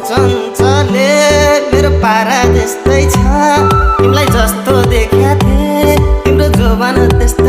चञ्चले मेरो पारा त्यस्तै छ तिमीलाई जस्तो देख्या थिएँ तिम्रो जोबान त्यस्तै